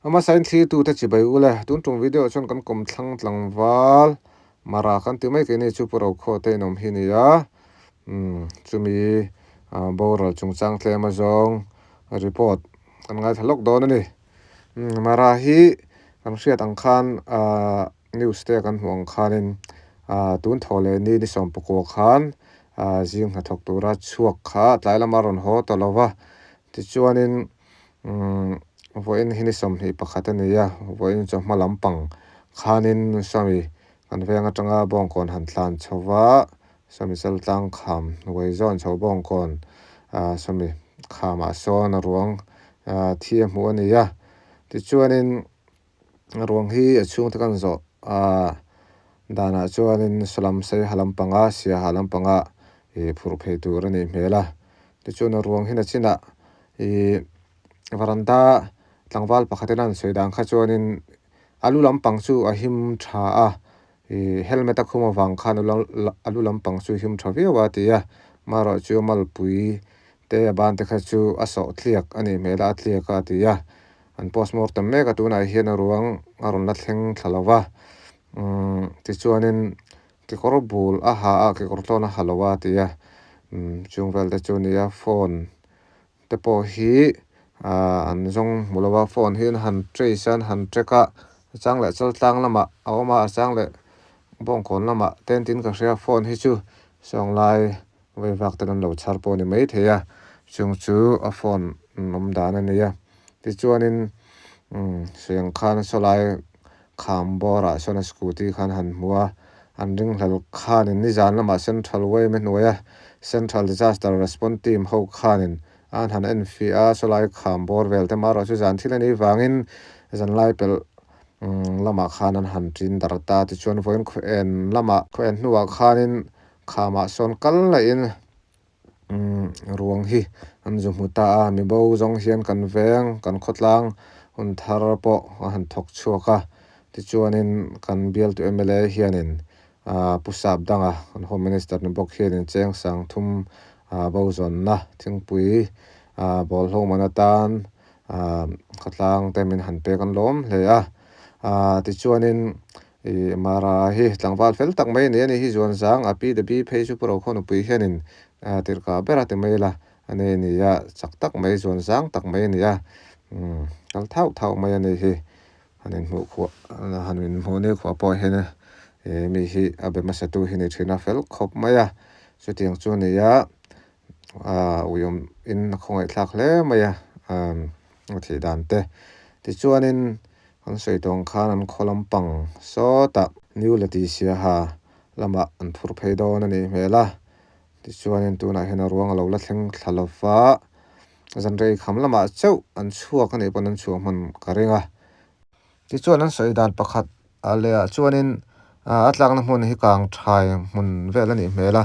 A hmasain thlirtute chibai u le, tun tum video ah chuan kan kawmthlang tlangval Mara kan ti mai keini chu Pu Rokhawte te inawm hi ni a, umm chumi boral chungchang tlem azawng report kan ngaithla lawk dawn a ni. Umm Mara hi kan hriat ang khan ahh news te kan hmuh ang khanin ahh tun thaw leh ni ni sawmpakua khan ahh zing hnathawk tura chhuak kha tlai lama rawn haw ta lo va, tichuanin umm vawiin hi ni 21 a ni a, vawiin chawhma lampang khanin sawmi kan veng atanga bawngkawn han tlan chho va, sawmi chaltlang kham hnuai zawn chho bawngkawn ahh sawmi khamah sawn a ruang ahh thi a hmuh a ni a, tichuanin ruang hi a chhungte kan zawh ahh danah chuanin sawlam saiha lampanga siaha lampanga ih phurh phei tur a nih hmel a, tichuan a ruang hi nachinah ih varanda tlangval pakhatin a han sawi dan kha chuanin a lu lampang chu a him tha a ih helmet a khum avang khan a lu lampang chu him tha viau a ti a, amaherawhchu malpui te a ban te kha chu a sawh tliak a nih hmel a a tliak a a ti a. An postmortem mek a tunah hian a ruang a rawn la thleng thla lo va, umm tichuanin kekawr bul a ha a kekawr tlawn a ha lo a ti a, umm chung vel te chu a ni a phone te pawh hi ahh an zawng hmu lo a phone hi an han trace a an han track a a chang leh chaltlang lamah a awm a a chang leh bawngkawn lamah te an tin ka hria phone hi chu sawnglai Vaivak ten an lo chhar pawh a ni maithei a, chung chu a phone awm dan a ni a. Tichuanin umm sawi ang khan sawlai kham bawrah sawn a scooty khan han hmu a, an ringhlel khanin nizan lamah Central yma hnuaia Central Disaster Response Team ho khanin an han enfiah a, sawlai kham bawr vel te marawh chu zan thil a nih vangin zanlai pelh lamah khan an han ṭin dar ta. Tichuan vawiin khaw en lamah khaw en hnuah khanin Khamah sawn kal lahin ruang hi an zu hmu ta a, mibo zawng hian kan veng, kan khawtlang hun thar pawh a han thawk chhuak a, tichuanin kan bialtu mla hianin Pu Sap danga kan Home Minister ni bawk hianin cheng sang thum bo zawnna thingpui bawlhhlawh man atan khawtlang te min han pek an lawm hle a, tichuanin Ih Mara hi tlangval fel tak mai a ni a ni hi zuan zang a Pi Debbie phei chu Pu Rokhaw nupui hianin tirhkah ber a ti mai la a nei a ni a, chak tak mai zuan zang tak mai a ni a, umm kal thauh thauh mai a ni hi han inhmuh khuah han inhmuh ni khuah pawh hian ih mi hi a be hmasa tu hi ni thin a fel khawp mai a, chutiang chu a ni a, ah uiawm in a khawngaihthlak hle mai a, a thih dan te tichuanin. An sawi tawng khan an khaw lampang sawtah New Letisiaha lamah an phur phei dawn a nih hmel a, tichuanin tunah hian a ruang a lo la thleng thla lo va, zanrei kham lamah chauh an chhuak a nih pawn an chhuah hman ka ring a. Tichuan an sawi dan pakhat ah leh ah chuanin a tlakna hmun hi kang thai hmun vel a nih hmel a,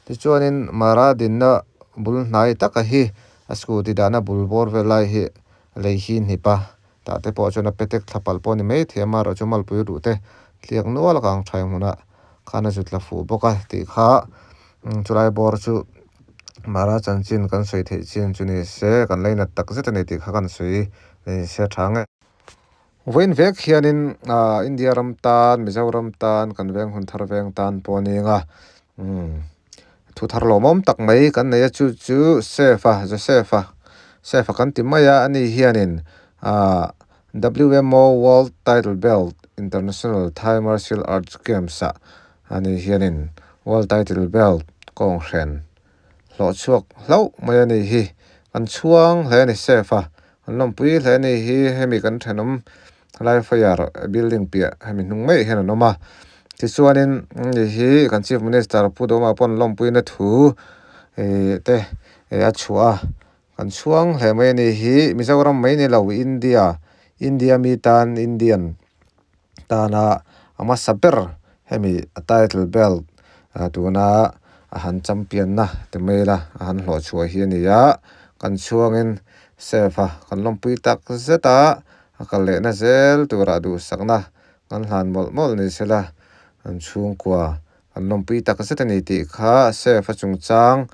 tichuanin Mara dinna bul hnai taka hi a scooty dahna bul bawr vel lai hi lei hi hnip a. Tah te pawh chuan a petek thla palh pawh a ni mai thei a, amaherawh chu malpui ruh te tliak nual a kang tha hmunah khan a zut la fuh bawk a tih kha chulai bawr chu Mara chanchin kan sawi theih chin chu ni se kan leinat tak zet a ni tih kha kan sawi ni se tha nge. Vawiin vek hianin India ram tan, Mizoram tan, kan veng hun thar veng tan pawh a ni ang a, Thu thar lawmawm tak mai kan nei a, chu chu Sefa, Josefa, Sefa kan ti mai a, ani hianin ah WMO World Title Belt International Thai Martial Arts Games ah ani hianin World Title Belt kawng hren hlawh chhuak hlauh mai a ni hi. Kan chhuang hle a ni Sefa, kan lawmpui hle a ni hi, hemi kan thenawm Laifire building piah hemi hnung mai hian an awm a, tichuanin hei hi kan chief minister Pu Dawma pawn lawmpuina thu ih te a chhuah a, kan chhuang hle mai a ni hi Mizoram mai ni lo India India mi tan Indian tana a hmasa ber hemi a title belt tuna a han champion na ti mai ila a han hlawh chhuah hi a ni a, kan chhuangin safe a kan lawmpui tak zet a. A kal lehna zel turah duhsakna kan hlan mawlh mawlh ni sela, an chhungkua an lawmpui tak zet a ni tih kha safe a chungchang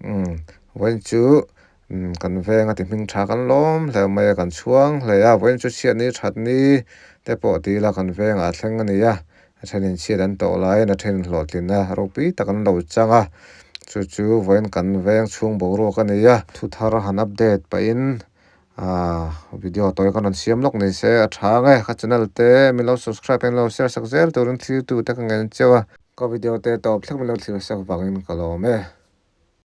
umm vawiin chu Kan veng a ti hming tha kan lawm hle mai a, kan chhuang hle a, vawiin chu chhiat ni that ni te pawh ti ila kan vengah a thleng a ni a, a thenin chhiat an tawh laiin a thenin hlawhtlin a ropui tak an lo chang a, chu chu vawiin kan veng chhung boruak a ni a. Thu thar han update pahin aaa video tawi kan rawn siam lawk ni se a tha ang e, ka channel te min lo subscribe in lo share sak zel turin thiltu te ka ngen cheu a. Ka video te tawp thleng min lo thlir sak vangin ka lawm e.